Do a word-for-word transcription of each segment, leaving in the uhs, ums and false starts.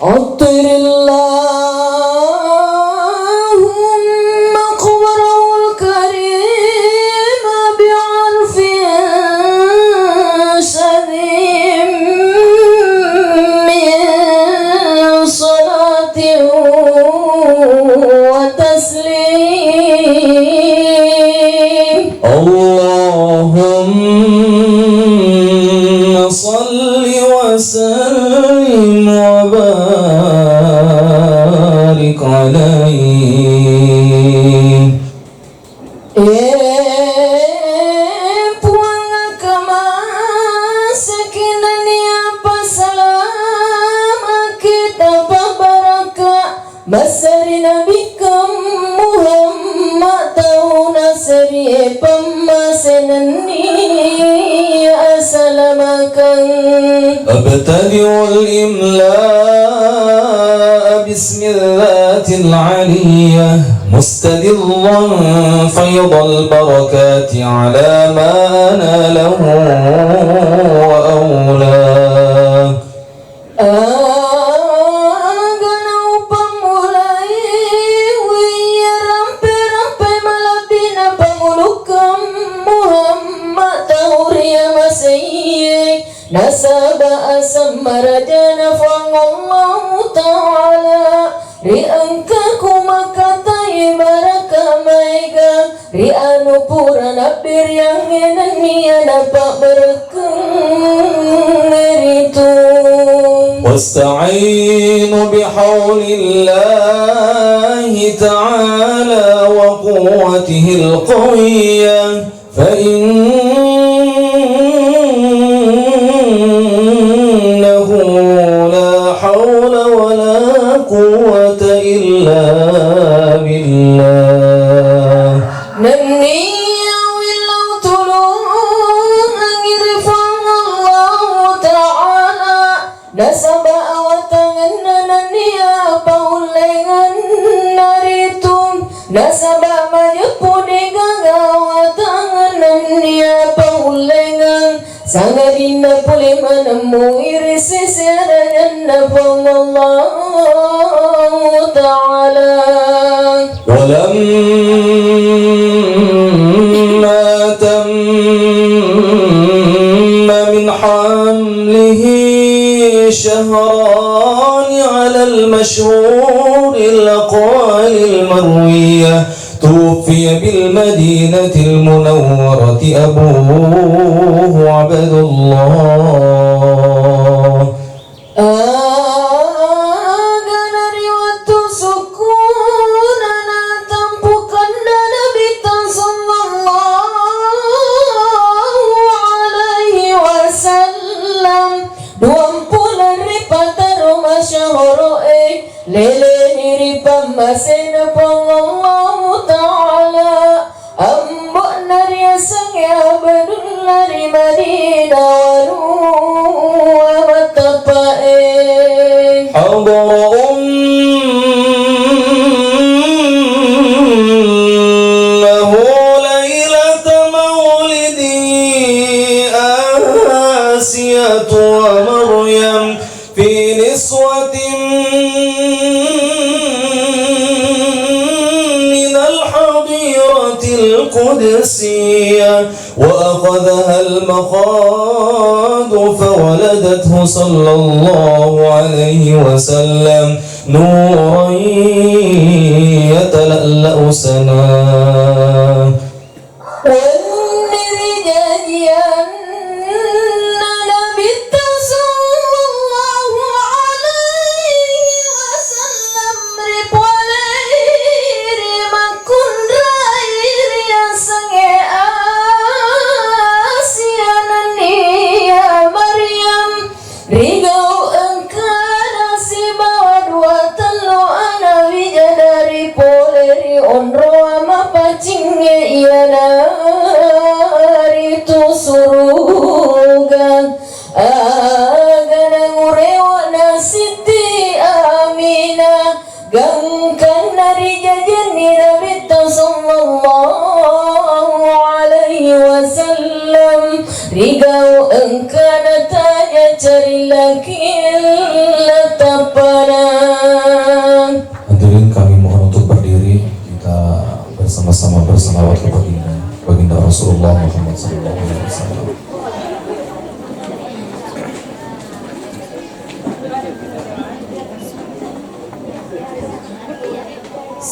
عطر اللهم قبره الكريم بعرف شذي من صلاة وتسليم. اللهم صل وسلم وبارك عليه. Eh, Puang, engka maseki nennia pasalamaki tapabaraka. Massari Nabikkeng Muhammad tau naserie pammase nenniya asalamakeng. أبتدئ الإملاء باسم الذات العلية مستدرا فيض البركات على ما أناله وأولاه. Aga naupammulai wiyya rampe-rampe malebbina pangulukkeng Muhammad tau ri amaseiye, nasaba aseng marajana Puang Allahu Ta'ala ri engkaku makkatai baraka maega. Ri anu pura nabbiriangnge nenniya napabbarekkengnge ritu. واستعين بحول الله تعالى وقوته القوية، فإنه لا حول ولا قوة إلا بالله. Nenniya willau tulungengngi ri Puang Allahu Ta'ala, nasaba awatangenna nenniya paullengenna ritu, nasaba majeppu degaga awatangenna nenniya paullengeng. Sangadinna pole manemmui ri sese arajanna Puang Allahu Ta'ala. ولما تم من حمله شهران على المشهور الأقوال المروية، توفي بالمدينة المنورة أبوه عبد الله. Aga nari wettu sukkuna natampukenna Nabitta sallallahu alaihi wasallam, duampulo ri pataro masyahoro'e, leleni ri pammasena Puang Allahu Ta'ala. Ambo'na riasengnge Abdullah ri Madinah, wanuwa matteppa'e. حضر أمه ليلة مولده آسية ومريم في نسوة من الحظيرة القدسية، وأخذها المخاض فولدته صلى الله عليه وسلم نورا يتلألأ سناه. Wenni rijajianna Nabitta sallallahu alaihi wasallam ripolei ri makkunrai riasengnge Asia nenniya Maryam. Rigau engkana sibawa dua tellu ana wijana ripole ri onroa mapacingnge, iyanaritu suruga. Aga nangurewana Sitti Aminah. Gangkanna rijajianni Nabitta sallallahu alaihi wasallam, rigau engkana taja carillakilla tappana. Bersalawat kepada baginda, baginda Rasulullah Muhammad sallallahu alaihi wasallam.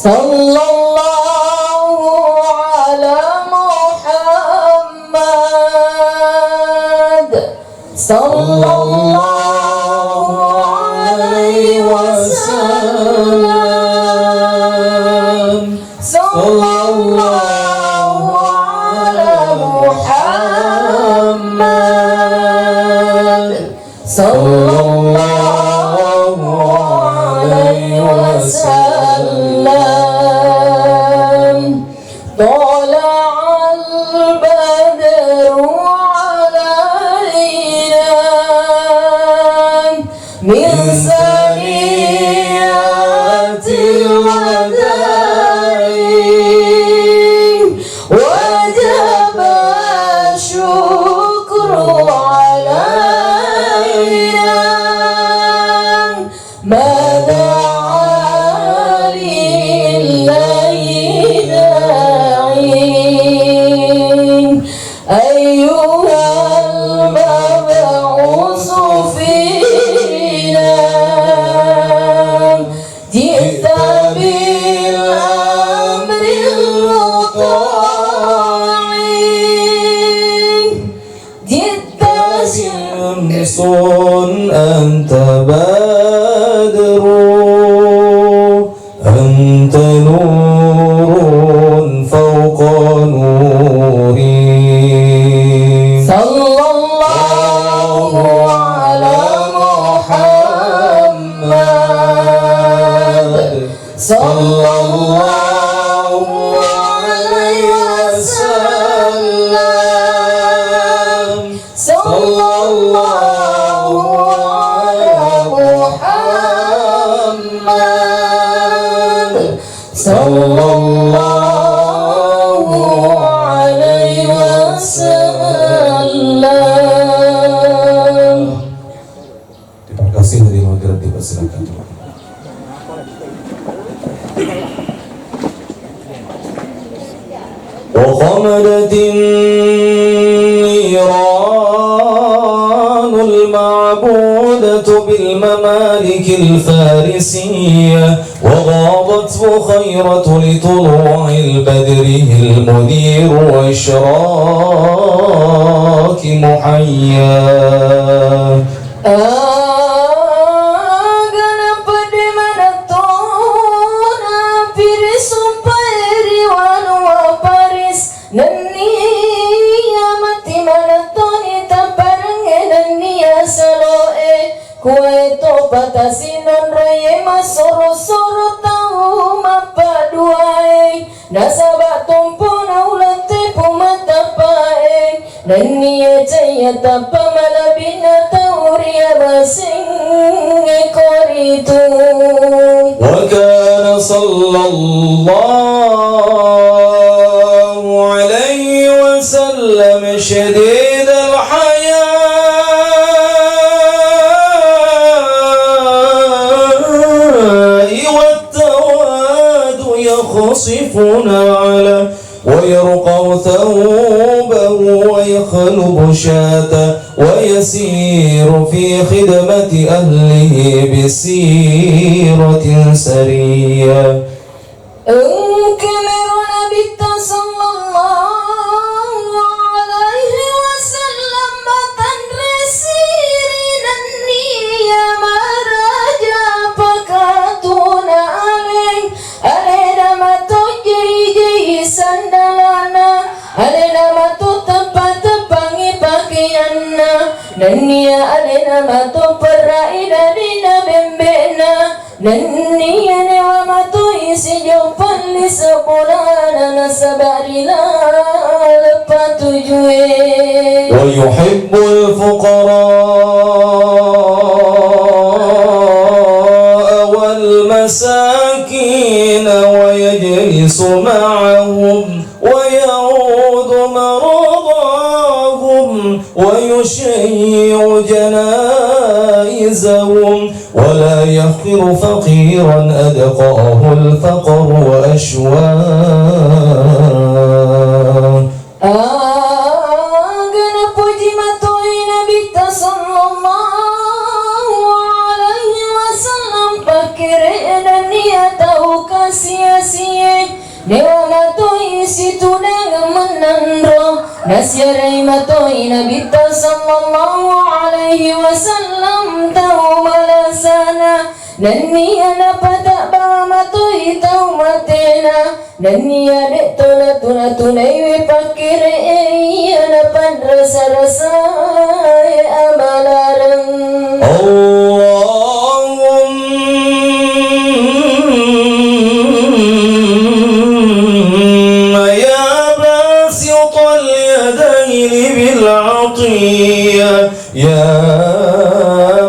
Sallallahu ala Muhammad. Sallallahu alaihi wasallam. Sallallahu ala Muhammad. Sallallahu alaihi wasallam. Tala'al badru alaina min saniyatil wada'i, wajaba syukru alaina. Mada lillahi da'in. Ayyuhal mab'usu fina. Ji'ta bil amril muta'i. Ji'ta syamsun anta badru, anta nurun fawqa nuri. Sallallahu ala Muhammad. Sallallahu alaihi wasallam. Sallallahu ala Muhammad. Sallallahu alaihi wasallam. Terima kasih, hadirin hadirat dipersilakan. وخمدت النيران المعبودة بالممالك الفارسية وغاضت بخيرة لطلوع البدر المنير وإشراق محياه. Aga napedde manettona piri sumpae ri wanua Paris, nennia matti manettoni tapparengnge nennia saloe, kuwae topa tasinonroe massoro-soro tau mappaduae. Nasaba tompona uleng tepu matappae, nennia caiya tappa malebbi'na tau ri abasengnge koritu. وكان صلى الله عليه وسلم شديد الحياء والتواضع يخصف نعله ويرقع ثوبه ويخلب شاته ويسير في خدمة أهله بسيرة سرية. Engka mero Nabitta sallallahu alaihi wasallam matanre siri nennia maraja pakatuna aleng, alena mato jai-jai sandalana, alena mato teppa-teppangi pakeanna, nennia alena mato perrai dadina bembe'na. Nennia newa matoi sijoppanni sebulana nasaba ri laleng patujue. ويحب الفقراء والمساكين ويجلس معهم ويعود مرضاهم ويشيع جنائزهم ولا يحقر فقيرا أدقاه الفقر وأشواه. Aga napoji matoi Nabitta sallallahu alaihi wasallam pakkere'na nennia tau kasi-asie. Dewa matoi situdang mennanro, nasiarai matoi Nabitta sallallahu alaihi wasallam tau malasana, nennia napatabba matoi tau matena, nennia de' to natuna-tunaiwi pakkere'e iya napanrasa-rasae amalareng. اللهم يا باسط اليدين بالعطية، يا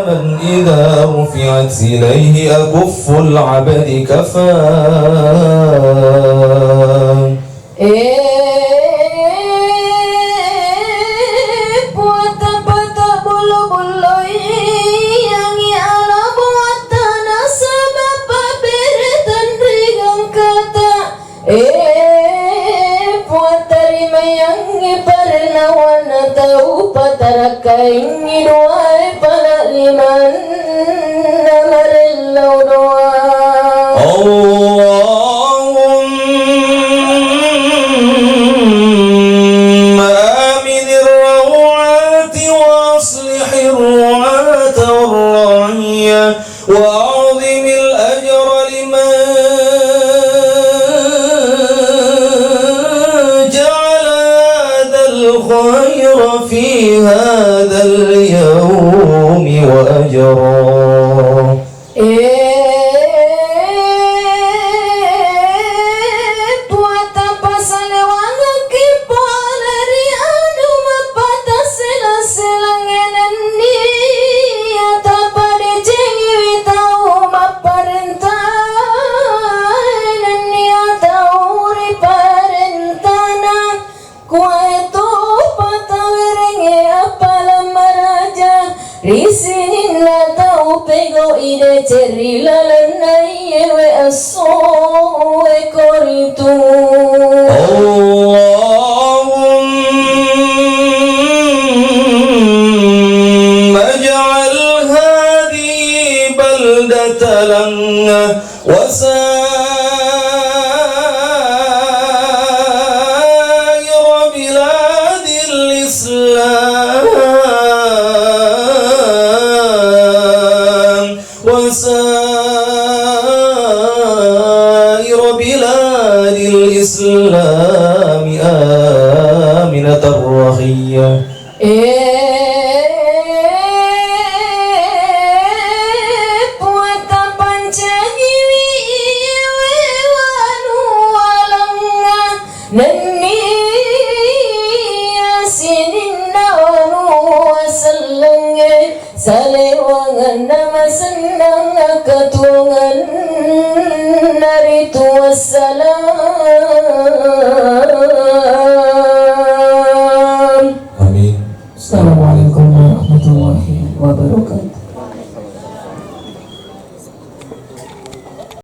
من إذا رفعت إليه أكف العبد كفاه. E Puatta, pata bollo-bolloiyangngi ala muatta nasaba pabere tenri gangkata. E Puatta, rimayangngi parenawanna tau, patarakkaingngi duae pala limanna marellau doa. اللهم آمن الروعات وأصلح الرعاة والرعية وأعظم الأجر لمن جعل هذا الخير في هذا اليوم وأجرا. E Puatta, pasalewangekki pole ri anu mappatassela-selangnge nennia tapadecengiwi tau mapparentae, nennia tau riparentana. Kuae topa tawerengnge appalang maraja ri sininna tau pegau'i deceng ri lalenna iyewe essoe koritu. اللهم اجعل هذه بلدة لنا وسائر بلاد الإسلام، وسائر بلاد الإسلام آمنة رخية. E Puatta, pancajiwi iyewe wanua lengnga nennia sininna wanua sellengnge salewangenna masennang akatuongenna ritu. Wassalam.